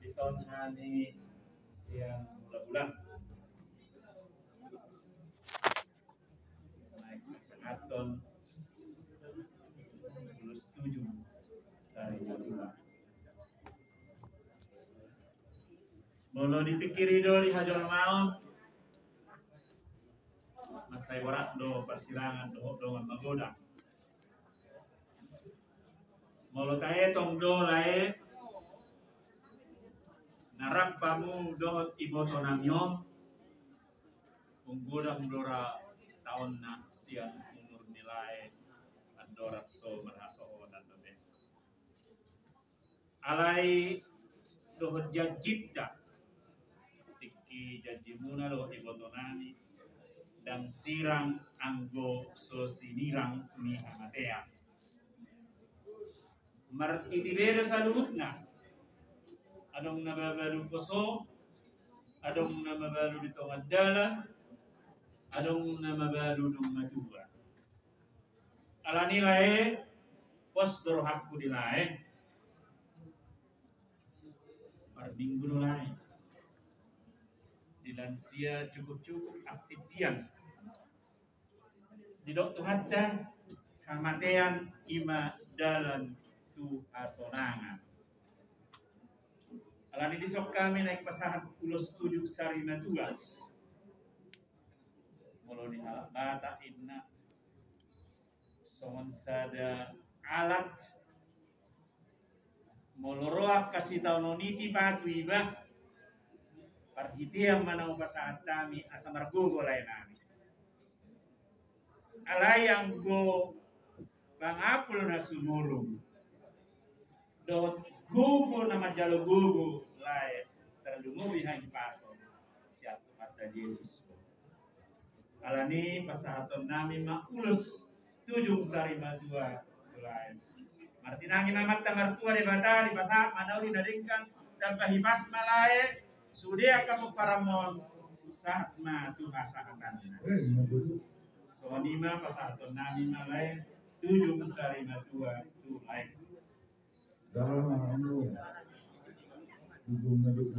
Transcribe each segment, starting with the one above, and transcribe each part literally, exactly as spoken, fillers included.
Dison hami sian Bula-bula. Naeng pasahathon ulos tujuh sari Madura. Molo dipikiri do di hajolmaon, mansai borat do parsirangan dohot dongan magodang. Molo taetong do lae, na rap hamu dohot iboto nami on, tung godang do ra taonna sian umur ni lae, andorang so marhasohotan dope. Alai dohot janjinta, tingki janjimuna dohot iboto nami, ndang sirang anggo so sinirang ni hamatean. Martiti be do saluhutna. Adong na mabalu poso, adong na mabalu di tonga dalan, adong na mabalu dung matua. Alani lae, pos do rohangku di lae. Parminggu do lae. Di lansia cukup-cukup aktif hian. Didok Tuhanta, hamatean i ma dalan tu hasonangan. Alani dison hami naeng pasahat ulos tujuh sari Madura. Molo di halak Batak inna songon sada alat. Molo ro angka sitaonon i, tipa tu iba, parhitean ma na hupasahat hami asa margogo lae nami. Alai anggo pangapul na sumurung dohot gogo na manjalo gogo lae, tarlumobi hahipason sian Tuhanta Jesus. Alani pasahaton nami ma ulos tujuh sari Madura tu lae. Martinangi ma Amanta Martua Debata, dipasahat ma na uli na denggan, tamba hipas ma lae, sude angka pomparanmu on, sahat ma tu hasahatanna. Songon i ma pasahaton nami ma lae, tujuh sari Madura tu lae. Dalam anu, hubungan itu.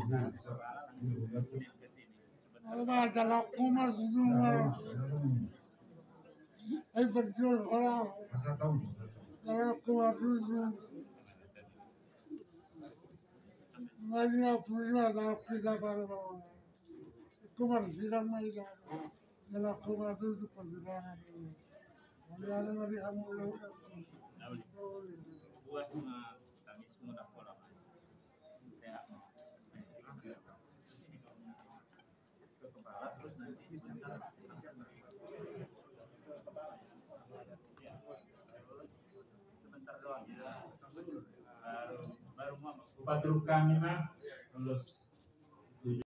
Alba, dalam kuma susu ma. Ai, betul, kalau dalam kuma susu. Mari aku juga dalam kita, kalau kuma sidang mai. Melakukan itu persidangan ini. Melihat dari kamu. Puas ma kami semua dah pola. Sehat. Ke kepala, terus nanti sebentar. Sebentar doang. Baru, baru mau. Patruk kami mah, terus